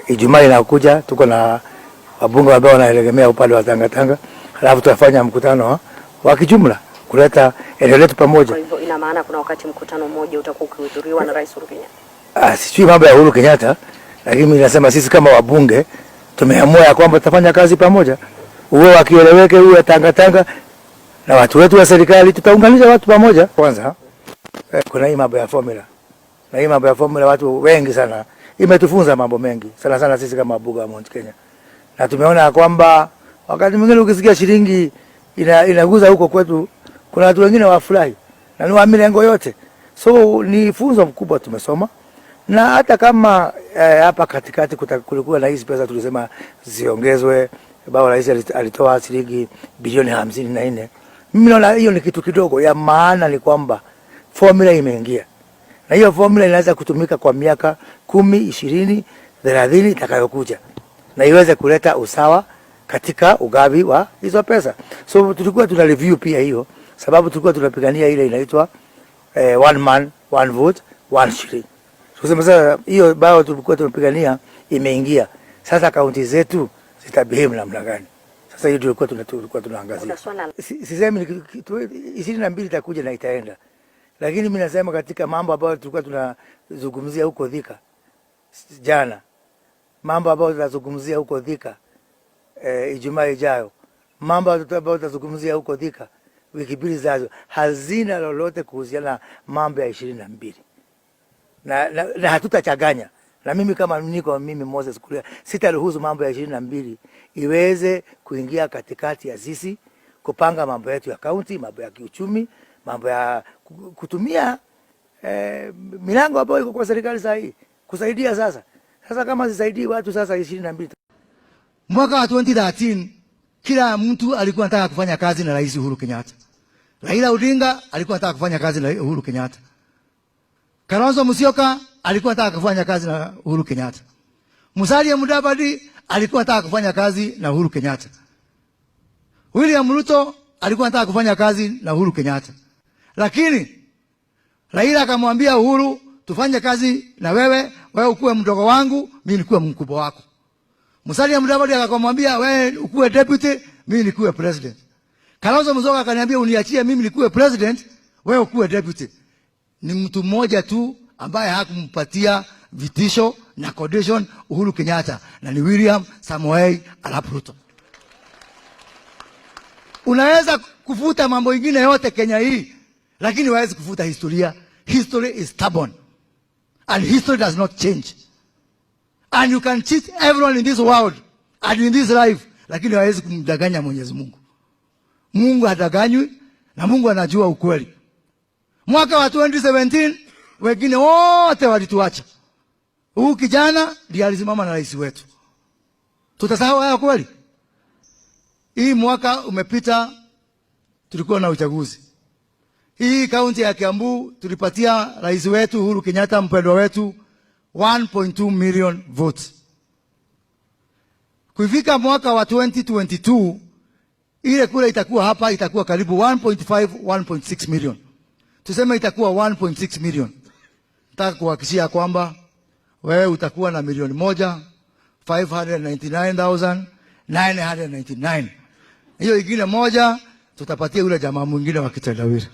Ijumaa inakuja tuko na wabunge ambao wanaegemea upande wa Tanga Tanga, halafu tutafanya mkutano wa kijumla kuleta eneo letu pamoja. Kwa hivyo ina maana kuna wakati mkutano mmoja utakuwa ukihudhuriwa na Rais Uhuru Kenyatta. Ah, sijui mambo ya Uhuru Kenyatta, lakini mimi nasema sisi kama wabunge tumeamua ya kwamba tutafanya kazi pamoja, uwe wakieleweke, uwe Tanga Tanga na watu wetu wa serikali, tutaunganisha watu pamoja. Kwanza kuna hii mambo ya formula, na hii mambo ya formula watu wengi sana imetufunza mambo mengi sana sana sisi kama wabunge wa Mount Kenya, na tumeona kwamba wakati mwingine ukisikia shilingi inaguza huko kwetu, kuna watu wengine wafurahi na ni wa milengo yote, so ni funzo mkubwa tumesoma na hata kama hapa katikati kulikuwa na hizi pesa tulisema ziongezwe, baba rais alitoa shilingi bilioni 54. Mimi naona hiyo ni kitu kidogo, ya maana ni kwamba formula imeingia, na hiyo formula inaweza kutumika kwa miaka 10, 20, 30 itakayokuja na iweze kuleta usawa katika ugavi wa hizo pesa. So tulikuwa tuna review pia hiyo, sababu tulikuwa tunapigania ile inaitwa one man one vote one shilling. Tuseme sasa hiyo bao tulikuwa tunapigania imeingia. Sasa kaunti zetu zitabehave namna gani? Sasa hiyo tulikuwa tunaangazia. Kuna swala Sisemi 22 itakuja na itaenda, lakini mimi nasema katika mambo ambayo tulikuwa tunazungumzia huko Thika jana, mambo ambayo tunazungumzia huko Thika Ijumaa ijayo, mambo ambayo tutazungumzia huko Thika wiki mbili zijazo hazina lolote kuhusiana na mambo ya 22 na hatutachanganya. Na mimi kama niko mimi Moses Kuria sitaruhusu mambo ya 22 iweze kuingia katikati ya sisi kupanga mambo yetu ya kaunti, mambo ya kiuchumi, mambo ya kutumia milango ambayo iko kwa serikali saa hii kusaidia sasa. Sasa kama zisaidii watu sasa 22. Mwaka wa 2013 kila mtu alikuwa anataka kufanya kazi na Rais Uhuru Kenyatta. Raila Odinga alikuwa anataka kufanya kazi na Uhuru Kenyatta. Kalonzo Musyoka alikuwa anataka kufanya kazi na Uhuru Kenyatta. Musalia Mudavadi alikuwa anataka kufanya kazi na Uhuru Kenyatta. William Ruto alikuwa anataka kufanya kazi na Uhuru Kenyatta. Lakini Raila akamwambia Uhuru, tufanye kazi na wewe, wewe ukuwe mdogo wangu, mimi nikuwe mkubwa wako. Musalia Mudavadi akamwambia wewe ukuwe deputy, mimi nikuwe president. Kalonzo Musyoka akaniambia uniachie mimi nikuwe president, wewe ukuwe deputy. Ni mtu mmoja tu ambaye hakumpatia vitisho na condition Uhuru Kenyatta, na ni William Samoei Arap Ruto. Unaweza kufuta mambo ingine yote Kenya hii, lakini huwezi kufuta historia. History is stubborn and history does not change. And you can cheat everyone in this world and in this life, lakini hawezi kumdanganya Mwenyezi Mungu. Mungu hadanganywi na Mungu anajua ukweli. Mwaka wa 2017 wengine wote walituacha. Huyu kijana ndiye alisimama na rais wetu. Tutasahau haya kweli? Hii mwaka umepita, tulikuwa na uchaguzi. Hii kaunti ya Kiambu tulipatia rais wetu Uhuru Kenyatta mpendwa wetu 1.2 million votes. Kufika mwaka wa 2022 ile kura itakuwa hapa itakuwa karibu 1.5 1.6 million. Tuseme itakuwa 1.6 million. Nataka kuhakikishia kwamba wewe utakuwa na milioni 1 599,999. Hiyo ingine moja tutapatia yule jamaa mwingine wa kitendawili.